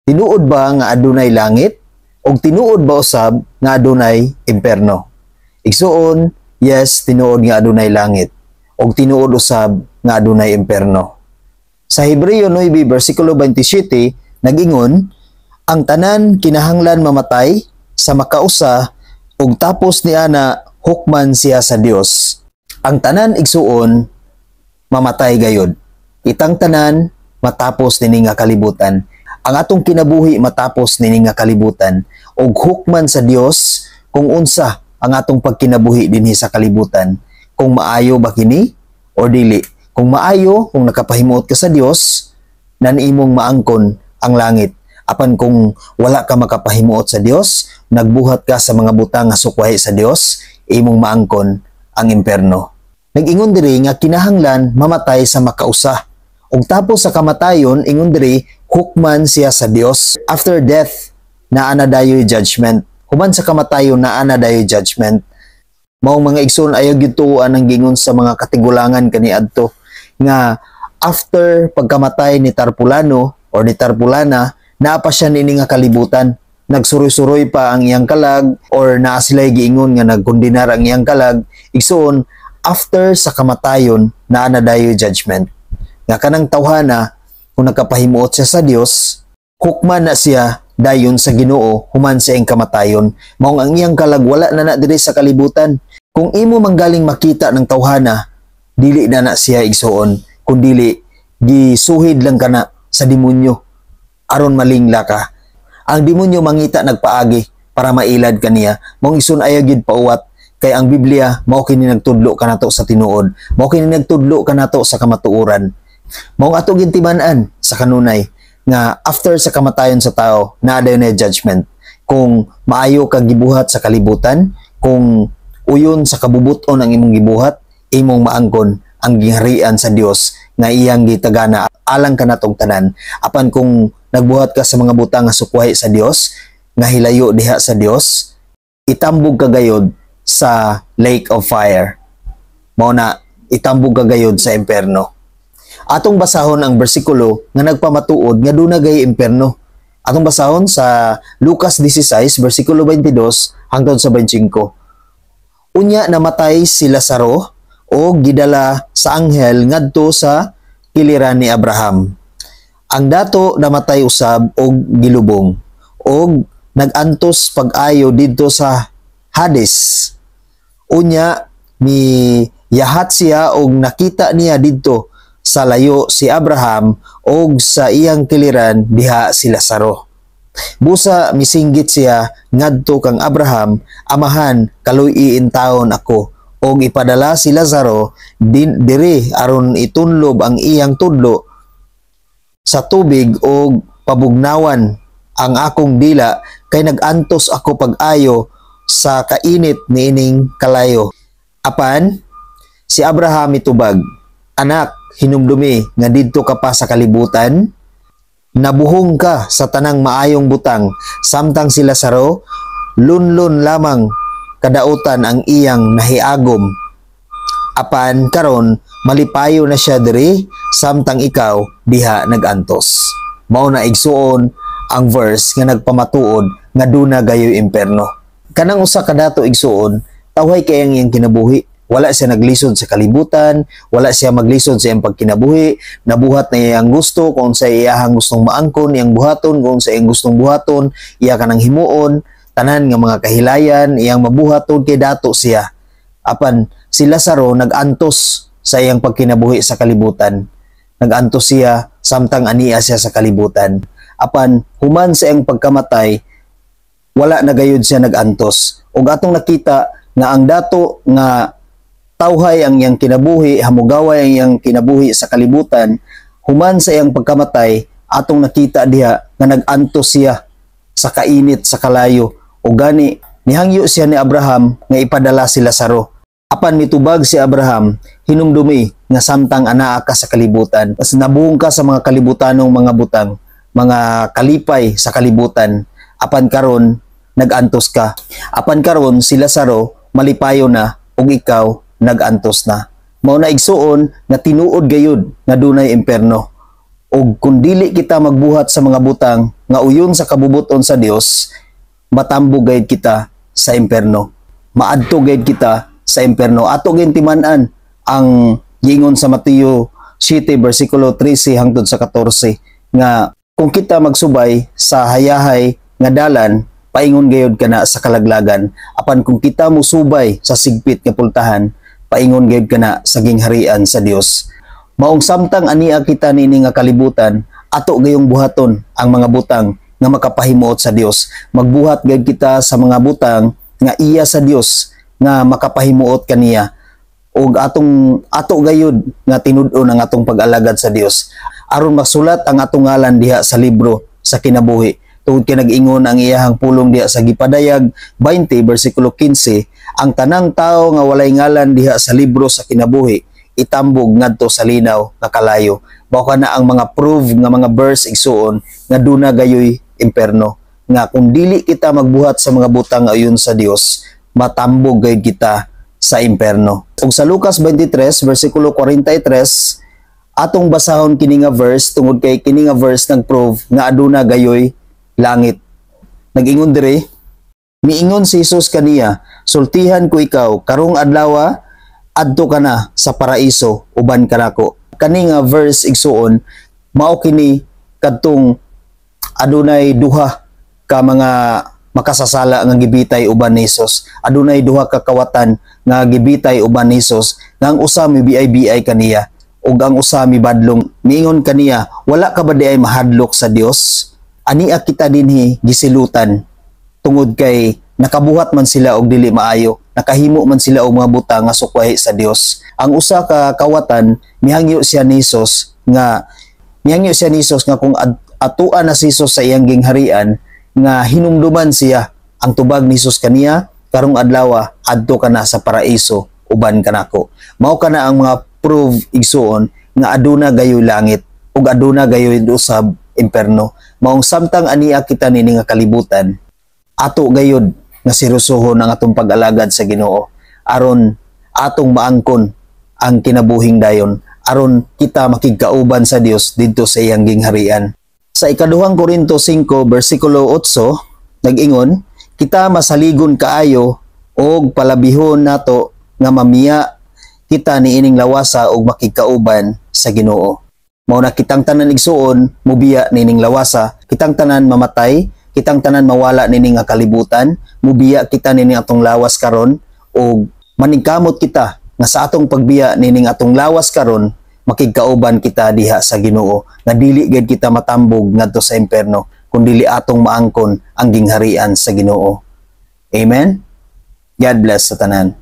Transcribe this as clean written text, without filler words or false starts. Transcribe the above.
Tinuod ba nga adunay langit? O tinuod ba usab nga adunay imperno? Igsuon, yes, tinuod nga adunay langit. O tinuod usab nga adunay imperno. Sa Hebreo 9 versikulo 27, nagingon, "Ang tanan kinahanglan mamatay sa makausa ug tapos ni ana hukman siya sa Dios." Ang tanan, igsuon, mamatay gayod. Kitang tanan matapos nini nga kalibutan. Ang atong kinabuhi matapos nini nga kalibutan ug hukman sa Dios kung unsa ang atong pagkinabuhi dinhi sa kalibutan. Kung maayo ba kini or dili. Kung maayo, kung nakapahimuot ka sa Dios, nan imong maangkon ang langit. Apan kung wala ka makapahimuot sa Dios, nagbuhat ka sa mga butang nga sukwahi sa Dios, imong maangkon ang imperno. Nag-ingon diri nga kinahanglan mamatay sa makausa. Ug tapos sa kamatayon, ingon diri, hukman siya sa Dios. After death, naa na dayoy judgment. Human sa kamatayon, naa na dayoy judgment. Maong mga igsoon, ayaw gyud tuoan ang gingon sa mga katigulangan kaniadto nga after pagkamatay ni Tarpulano or ni Tarpulana, naa pa siya nini nga kalibutan. Nagsuroy-suroy pa ang iyang kalag or naa sila'y giingon nga nagkundinar ang iyang kalag. Igsoon, after sa kamatayon, naa na dayoy judgment. Nga kanang tawhana, kung nagkapahimuot siya sa Dios, hukman na siya dayon sa Ginoo human sa iyang kamatayon. Maong ang iyang kalag wala na na diri sa kalibutan. Kung imo manggaling makita ng tawhana, dili na na siya, igsuon, kun dili gisuhid lang kana sa demonyo aron malingla ka. Ang demonyo mangita nagpaagi para mailad kaniya. Maong igsoon, ayaw gyud pauwat kay ang Biblia mao kini nagtudlo kanato sa tinuod. Mao kini nagtudlo kanato sa kamatuoran. Maong ato gintiman-an sa kanunay nga after sa kamatayon sa tao, naa dayon na judgment. Kung maayo kag gibuhat sa kalibutan, kung uyon sa kabubuton ang imong gibuhat, imong maangkon ang gingharian sa Dios nga iyang gitagana alang kanatong tanan. Apan kung nagbuhat ka sa mga butang nga sukwahi sa Dios, nga hilayo diha sa Dios, itambog ka gayod sa lake of fire. Mao na itambog ka gayod sa imperno. Atong basahon ang bersikulo nga nagpamatuod nga duna gay imperno. Atong basahon sa Lucas 16 bersikulo 22 hangtod sa 25. Unya namatay si Lazaro o gidala sa anghel ngadto sa kiliran ni Abraham. Ang dato namatay usab og gilubong og nagantos pag-ayo didto sa Hades. Unya mi yahat siya og nakita niya didto sa layo si Abraham og sa iyang kiliran diha si Lazaro. Busa misinggit siya ngadto kang Abraham, "Amahan, kaluy-i intawon ako og ipadala si Lazaro din diri aron itunlob ang iyang tudlo sa tubig og pabugnawan ang akong dila kay nagantos ako pag-ayo sa kainit niining kalayo." Apan si Abraham mitubag, "Anak, hinumdumi nga didto ka pa sa kalibutan, nabuhong ka sa tanang maayong butang, samtang si Lazaro lunlun lamang kadautan ang iyang nahiagom. Apan karon malipayo na siya diri samtang ikaw diha nagantos." Mao na, igsuon, ang verse nga nagpamatuod nga duna gayoy imperno. Kanang usa ka dato, igsuon, tawhay kay ang iyang kinabuhi. Wala siya naglisod sa kalibutan, wala siya maglisod sa iyang pagkinabuhi, nabuhat na iyang gusto, kung sa iyahang gustong maangkon, iyang buhaton, kung sa iyang gustong buhaton, iya kanang himuon, tanan nga mga kahilayan, iyang mabuhaton kay dato siya. Apan si Lazaro nagantos sa iyang pagkinabuhi sa kalibutan. Nagantos siya samtang ania siya sa kalibutan. Apan human sa iyang pagkamatay, wala na gayud siya nagantos. Ug atong nakita nga ang dato nga tawhay ang iyang kinabuhi, hamugaway ang iyang kinabuhi sa kalibutan, human sa iyang pagkamatay, atong nakita diha nga nagantos siya sa kainit sa kalayo. O gani, nihangyo siya ni Abraham nga ipadala si Lazaro. Apan mitubag si Abraham, "Hinumdumi nga samtang anaa ka sa kalibutan, as nabuhong ka sa mga kalibutanong mga butang, mga kalipay sa kalibutan, apan karon nagantos ka. Apan karon si Lazaro malipayo na ug ikaw nagantos na." Mao na, igsuon, nga tinuod gayud nga dunay imperno. Ug kung dili kita magbuhat sa mga butang nga uyon sa kabubuton sa Dios, matambog gayud kita sa imperno. Maadto gayud kita sa imperno. Ato gyud timan-an ang giingon sa Mateo 7 versikulo 13 hangtod sa 14 nga kung kita magsubay sa hayahay nga dalan, paingon gayud kana sa kalaglagan, apan kung kita musubay sa sigpit nga pultahan, paingon gayud kana sa gingharian sa Dios. Maong samtang ania kita niini nga kalibutan, ato gayong buhaton ang mga butang nga makapahimuot sa Dios. Magbuhat gayud kita sa mga butang nga iya sa Dios, nga makapahimuot kaniya, ug atong ato gayud nga tinud-on ang atong pag-alagad sa Dios aron masulat ang atong ngalan diha sa libro sa kinabuhi, tungod kay nag-ingon ang iyahang pulong diha sa Gipadayag 20 bersikulo 15, ang tanang tawo nga walay ngalan diha sa libro sa kinabuhi itambog ngadto sa linaw nga kalayo. Mao kana ang mga proof nga mga verse, igsuon, nga duna gayoy imperno, nga kung dili kita magbuhat sa mga butang ayon sa Dios, matambog gayud kita sa imperno. Ug sa Lucas 23 versikulo 43, atong basahon kini nga verse tungod kay kini nga verse nag-prove nga aduna gayoy langit. Nag-ingon dire, "Miingon si Jesus kaniya, 'Sultihan ko ikaw, karong adlaw adto ka na sa paraiso uban kanako.'" Kani nga verse, igsuon, mao kini kadtong adunay duha ka mga makasasala nga gibitay uban ni Jesus. Adunay duha ka kawatan nga gibitay uban ni Jesus, nga ang usa mibiay-biay kaniya ug ang usa mibadlong. Miingon kaniya, "Wala ka ba diay mahadlok sa Dios? Ania kita dinhi gisilutan tungod kay nakabuhat man sila og dili maayo, nakahimo man sila og mga butang nga sukwahi sa Dios." Ang usa ka kawatan, mihangyo siya ni Jesus nga kung atuan na si Jesus sa iyang gingharian, nga hinumduman siya. Ang tubag ni Jesus kaniya, "Karong adlaw adto ka na sa paraiso uban kanako." Mao kana ang mga proof, igsuon, nga aduna gayoy langit ug aduna gayoy usab imperno. Maong samtang ania kita nini nga kalibutan, ato gayud nga seryosohon ang atong pag-alagad sa Ginoo aron atong maangkon ang kinabuhing dayon, aron kita makigkauban sa Dios didto sa iyang gingharian. Sa Ikaduhang Korinto 5 bersikulo 8, nag-ingon, "Kita masaligon kaayo og palabihon nato nga mamiya kita niining lawasa og makigkauban sa Ginoo." Mao na kitang tanan, igsuon, mubiya nining lawasa, kitang tanan mamatay, kitang tanan mawala nining nga kalibutan, mubiya kita nining atong lawas karon, ug maningkamot kita nga sa atong pagbiya nining atong lawas karon, makigkauban kita diha sa Ginoo, nga dili gid kita matambog ngadto sa imperno kun dili atong maangkon ang gingharian sa Ginoo. Amen. God bless sa tanan.